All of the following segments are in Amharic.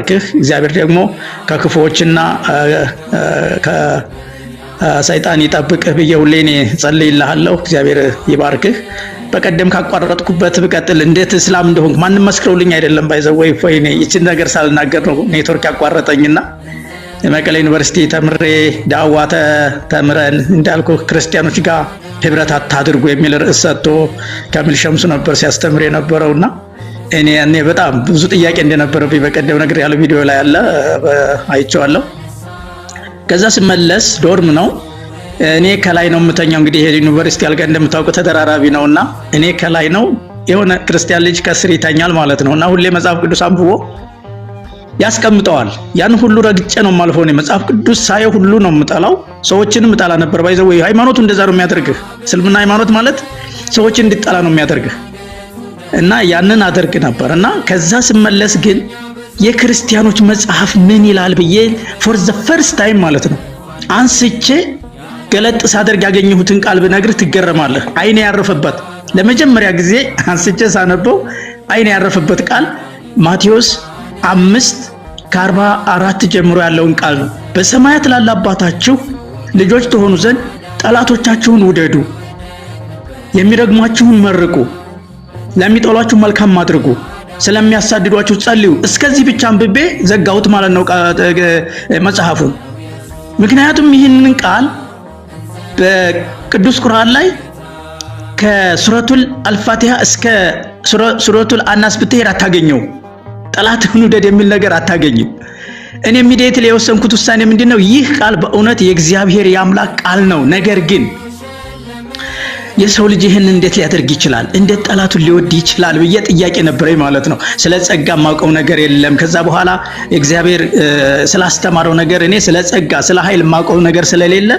ይባርክህ። እግዚአብሔር ደግሞ ከክፉዎችና ከሰይጣን ይጠብቅህ ብዬ ሁሌ እኔ ጸልይልሃለሁ። እግዚአብሔር ይባርክህ። በቀደም ካቋረጥኩበት ብቀጥል፣ እንዴት እስላም እንደሆንኩ ማንም መስክረውልኝ አይደለም። By the way እኔ ይችን ነገር ሳልናገር ነው ኔትወርክ ያቋረጠኝና መቀሌ ዩኒቨርሲቲ ተምሬ ዳዋ ተምረን እንዳልኩ ክርስቲያኖች ጋር ህብረት አታድርጉ የሚል ርዕስ ሰጥቶ ካሚል ሸምሱ ነበር ሲያስተምር የነበረውና እኔ ያኔ በጣም ብዙ ጥያቄ እንደነበረብኝ በቀደም ነገር ያለው ቪዲዮ ላይ አለ፣ አይቼዋለሁ። ከዛ ስመለስ dorm ነው፣ እኔ ከላይ ነው የምተኛው። እንግዲህ ይሄ ዩኒቨርሲቲ አልጋ እንደምታውቀው ተደራራቢ ነውና እኔ ከላይ ነው፣ የሆነ ክርስቲያን ልጅ ከስር ይተኛል ማለት ነው። እና ሁሌ መጽሐፍ ቅዱስ አንብቦ ያስቀምጠዋል። ያን ሁሉ ረግጬ ነው የማልፈው። እኔ መጽሐፍ ቅዱስ ሳየው ሁሉ ነው የምጠላው። ሰዎችንም እጠላ ነበር። By the way ሃይማኖቱ እንደዛ ነው የሚያደርግህ። እስልምና ሃይማኖት ማለት ሰዎችን እንድጠላ ነው የሚያደርግህ። እና ያንን አደርግ ነበር። እና ከዛ ስመለስ ግን የክርስቲያኖች መጽሐፍ ምን ይላል ብዬ for the first time ማለት ነው አንስቼ ገለጥ ሳደርግ ያገኘሁትን ቃል ብነግርህ ትገረማለህ። አይኔ ያረፈበት፣ ለመጀመሪያ ጊዜ አንስቼ ሳነበው አይኔ ያረፈበት ቃል ማቴዎስ 5:44 ጀምሮ ያለውን ቃል ነው። በሰማያት ላለ አባታችሁ ልጆች ትሆኑ ዘንድ ጠላቶቻችሁን ውደዱ፣ የሚረግሟችሁን መርቁ፣ ለሚጠሏችሁ መልካም አድርጉ፣ ስለሚያሳድዷችሁ ጸልዩ። እስከዚህ ብቻ አንብቤ ዘጋሁት ማለት ነው መጽሐፉን። ምክንያቱም ይህንን ቃል በቅዱስ ቁርአን ላይ ከሱረቱል አልፋቲሃ እስከ ሱረቱል አናስ ብትሄድ አታገኘው። ጠላትህን ውደድ የሚል ነገር አታገኝም። እኔ immediately የወሰንኩት ውሳኔ ምንድን ነው? ይህ ቃል በእውነት የእግዚአብሔር የአምላክ ቃል ነው። ነገር ግን የሰው ልጅ ይህን እንዴት ሊያደርግ ይችላል? እንዴት ጠላቱን ሊወድ ይችላል ብዬ ጥያቄ ነበረኝ ማለት ነው። ስለ ጸጋ የማውቀው ነገር የለም። ከዛ በኋላ እግዚአብሔር ስላስተማረው ነገር እኔ ስለ ጸጋ ስለ ኃይል የማውቀው ነገር ስለሌለ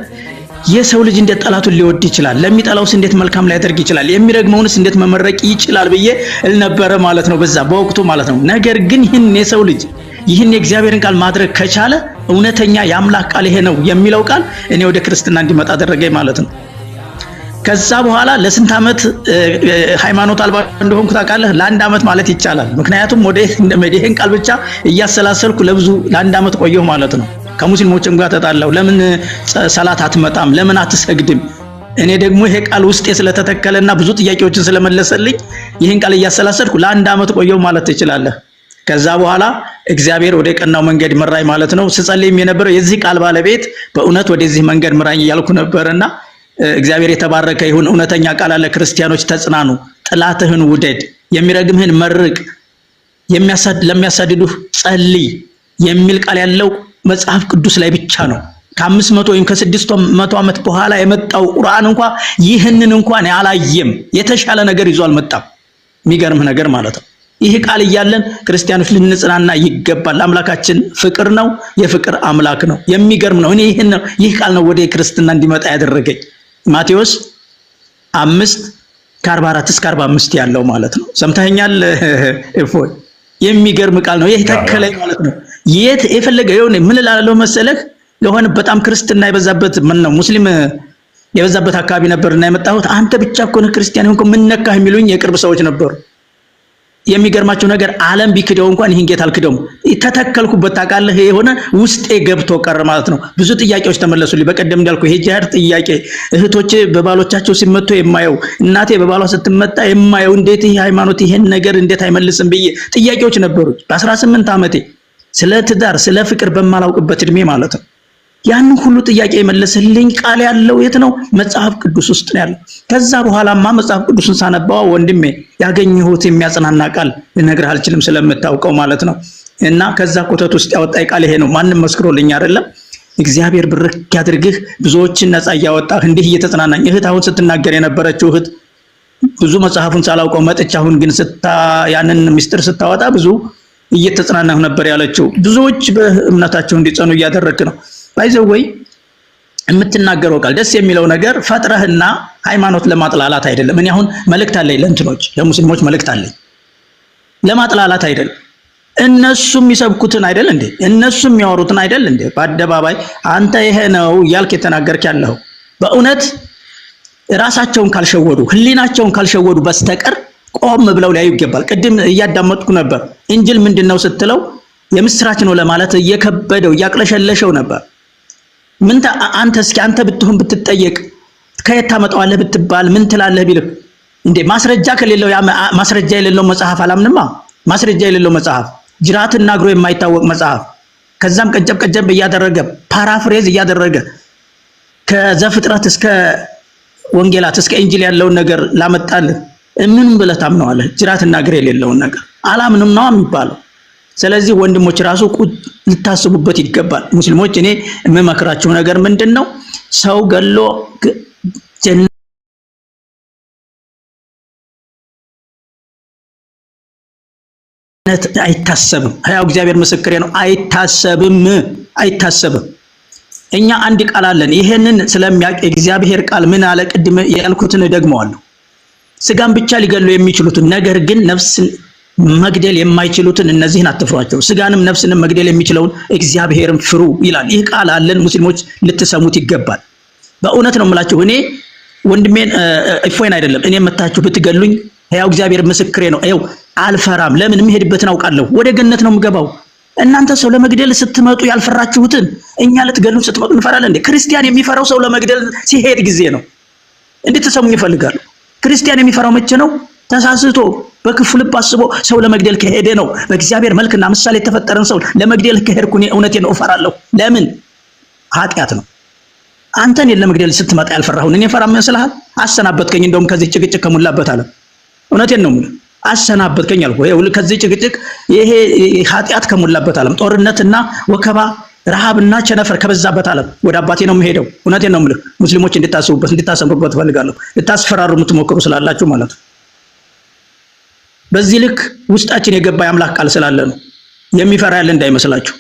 የሰው ልጅ እንዴት ጠላቱን ሊወድ ይችላል? ለሚጠላውስ እንዴት መልካም ሊያደርግ ይችላል? የሚረግመውንስ እንዴት መመረቅ ይችላል ብዬ እል ነበረ ማለት ነው፣ በዛ በወቅቱ ማለት ነው። ነገር ግን ይህን የሰው ልጅ ይህን የእግዚአብሔርን ቃል ማድረግ ከቻለ እውነተኛ የአምላክ ቃል ይሄ ነው የሚለው ቃል እኔ ወደ ክርስትና እንዲመጣ አደረገኝ ማለት ነው። ከዛ በኋላ ለስንት ዓመት ሃይማኖት አልባ እንደሆንኩ ታውቃለህ? ለአንድ ዓመት ማለት ይቻላል። ምክንያቱም ወደ ይሄን ቃል ብቻ እያሰላሰልኩ ለብዙ ለአንድ ዓመት ቆየሁ ማለት ነው። ከሙስሊሞችም ጋር ተጣላሁ። ለምን ሰላት አትመጣም? ለምን አትሰግድም? እኔ ደግሞ ይሄ ቃል ውስጤ ስለተተከለና ብዙ ጥያቄዎችን ስለመለሰልኝ ይህን ቃል እያሰላሰልኩ ለአንድ ዓመት ቆየሁ ማለት ትችላለህ። ከዛ በኋላ እግዚአብሔር ወደ ቀናው መንገድ መራኝ ማለት ነው። ስጸልይም የነበረው የዚህ ቃል ባለቤት በእውነት ወደዚህ መንገድ ምራኝ እያልኩ ነበርና እግዚአብሔር የተባረከ ይሁን። እውነተኛ ቃል አለ። ክርስቲያኖች ተጽናኑ። ጠላትህን ውደድ፣ የሚረግምህን መርቅ፣ ለሚያሳድዱህ ጸልይ የሚል ቃል ያለው መጽሐፍ ቅዱስ ላይ ብቻ ነው። ከ500 ወይም ከ600 ዓመት በኋላ የመጣው ቁርአን እንኳ ይህንን እንኳን አላየም። የተሻለ ነገር ይዞ አልመጣም። የሚገርምህ ነገር ማለት ነው። ይህ ቃል እያለን ክርስቲያኖች ልንጽናና ይገባል። አምላካችን ፍቅር ነው፣ የፍቅር አምላክ ነው። የሚገርም ነው። እኔ ይህን ይህ ቃል ነው ወደ ክርስትና እንዲመጣ ያደረገኝ። ማቴዎስ 5:44 እስከ 45 ያለው ማለት ነው። ሰምተኸኛል እፎይ? የሚገርም ቃል ነው። ይህ ተከለኝ ማለት ነው። የት የፈለገ የሆነ ምን እላለሁ መሰለህ፣ የሆነ በጣም ክርስትና የበዛበት፣ ምን ነው፣ ሙስሊም የበዛበት አካባቢ ነበርና የመጣሁት። አንተ ብቻ እኮ ነህ ክርስቲያን ሆንክ፣ ምን ነካህ የሚሉኝ የቅርብ ሰዎች ነበሩ። የሚገርማቸው ነገር ዓለም ቢክደው እንኳን ይህን ጌታ አልክደውም። ተተከልኩበት፣ ታውቃለህ፣ የሆነ ውስጤ ገብቶ ቀረ ማለት ነው። ብዙ ጥያቄዎች ተመለሱልኝ። በቀደም እንዳልኩ ይሄ ጂሃድ ጥያቄ፣ እህቶቼ በባሎቻቸው ሲመቱ የማየው፣ እናቴ በባሏ ስትመታ የማየው፣ እንዴት ይህ ሃይማኖት ይሄን ነገር እንዴት አይመልስም ብዬ ጥያቄዎች ነበሩ። በ18 ዓመቴ ስለ ትዳር ስለ ፍቅር በማላውቅበት እድሜ ማለት ነው። ያንን ሁሉ ጥያቄ የመለሰልኝ ቃል ያለው የት ነው? መጽሐፍ ቅዱስ ውስጥ ነው ያለው። ከዛ በኋላማ መጽሐፍ ቅዱስን ሳነባው ወንድሜ ያገኘሁት የሚያጽናና ቃል ልነግርህ አልችልም፣ ስለምታውቀው ማለት ነው። እና ከዛ ኮተት ውስጥ ያወጣኝ ቃል ይሄ ነው። ማንም መስክሮልኝ አይደለም። እግዚአብሔር ብርክ ያድርግህ። ብዙዎችን ነፃ እያወጣህ እንዲህ እየተጽናናኝ፣ እህት አሁን ስትናገር የነበረችው እህት ብዙ መጽሐፉን ሳላውቀው መጥቼ አሁን ግን ስታ ያንን ምስጢር ስታወጣ ብዙ እየተጽናናሁ ነበር ያለችው። ብዙዎች በእምነታቸው እንዲጸኑ እያደረግክ ነው። By the way የምትናገረው ቃል ደስ የሚለው ነገር ፈጥረህና ሃይማኖት ለማጥላላት አይደለም። እኔ አሁን መልእክት አለኝ ለእንትኖች፣ ለሙስሊሞች መልእክት አለኝ። ለማጥላላት አይደለም። እነሱ የሚሰብኩትን አይደል እንዴ? እነሱ የሚያወሩትን አይደል እንዴ? በአደባባይ አንተ ይሄ ነው እያልክ የተናገርክ ያለኸው፣ በእውነት ራሳቸውን ካልሸወዱ፣ ህሊናቸውን ካልሸወዱ በስተቀር ቆም ብለው ሊያዩ ይገባል። ቅድም እያዳመጥኩ ነበር። እንጅል ምንድን ነው ስትለው የምስራች ነው ለማለት እየከበደው እያቅለሸለሸው ነበር። ምን አንተ እስኪ አንተ ብትሆን ብትጠየቅ ከየት ታመጣዋለህ ብትባል ምን ትላለህ ቢልህ፣ እንዴ ማስረጃ ከሌለው ማስረጃ የሌለው መጽሐፍ አላምንማ። ማስረጃ የሌለው መጽሐፍ፣ ጅራትና እግሩ የማይታወቅ መጽሐፍ፣ ከዛም ቀንጨብ ቀንጨብ እያደረገ paraphrase እያደረገ ከዘፍጥረት እስከ ወንጌላት እስከ ኢንጂል ያለውን ነገር ላመጣልህ ምን ብለህ ታምነዋለህ? ጅራትና እግር የሌለውን ነገር አላምንም ነው የሚባለው። ስለዚህ ወንድሞች ራሱ ቁጭ ልታስቡበት ይገባል። ሙስሊሞች እኔ የምመክራችሁ ነገር ምንድን ነው? ሰው ገሎ ጀነት አይታሰብም። ሕያው እግዚአብሔር ምስክሬ ነው። አይታሰብም፣ አይታሰብም። እኛ አንድ ቃል አለን። ይሄንን ስለሚያውቅ የእግዚአብሔር ቃል ምን አለ? ቅድም ያልኩትን እደግመዋለሁ። ስጋን ብቻ ሊገሉ የሚችሉትን ነገር ግን ነፍስን መግደል የማይችሉትን እነዚህን አትፍሯቸው። ስጋንም ነፍስንም መግደል የሚችለውን እግዚአብሔርን ፍሩ ይላል። ይህ ቃል አለን። ሙስሊሞች ልትሰሙት ይገባል። በእውነት ነው የምላችሁ። እኔ ወንድሜን እፎይን አይደለም እኔ መታችሁ ብትገሉኝ ሕያው እግዚአብሔር ምስክሬ ነው። ይኸው አልፈራም። ለምን የምሄድበትን አውቃለሁ። ወደ ገነት ነው የምገባው። እናንተ ሰው ለመግደል ስትመጡ ያልፈራችሁትን እኛ ልትገሉን ስትመጡ እንፈራለን እንዴ? ክርስቲያን የሚፈራው ሰው ለመግደል ሲሄድ ጊዜ ነው። እንድትሰሙኝ ይፈልጋሉ። ክርስቲያን የሚፈራው መቼ ነው? ተሳስቶ በክፉ ልብ አስቦ ሰው ለመግደል ከሄደ ነው። በእግዚአብሔር መልክና ምሳሌ የተፈጠረን ሰው ለመግደል ከሄድኩ እኔ እውነቴን ነው እፈራለሁ። ለምን? ኃጢአት ነው። አንተ እኔን ለመግደል ስትመጣ ያልፈራሁን እኔ ፈራ ይመስልሃል? አሰናበትከኝ። እንደውም ከዚህ ጭቅጭቅ ከሞላበት አለ። እውነቴን ነው የምልህ፣ አሰናበትከኝ አልኩህ። ይኸውልህ ከዚህ ጭቅጭቅ ይሄ ኃጢአት ከሞላበት ዓለም፣ ጦርነትና ወከባ ረሃብና ቸነፈር ከበዛበት ዓለም ወደ አባቴ ነው የምሄደው። እውነቴን ነው የምልህ። ሙስሊሞች እንድታስቡበት እንድታሰምሩበት እፈልጋለሁ። ልታስፈራሩ የምትሞክሩ ስላላችሁ ማለት ነው። በዚህ ልክ ውስጣችን የገባ የአምላክ ቃል ስላለ ነው። የሚፈራ ያለ እንዳይመስላችሁ።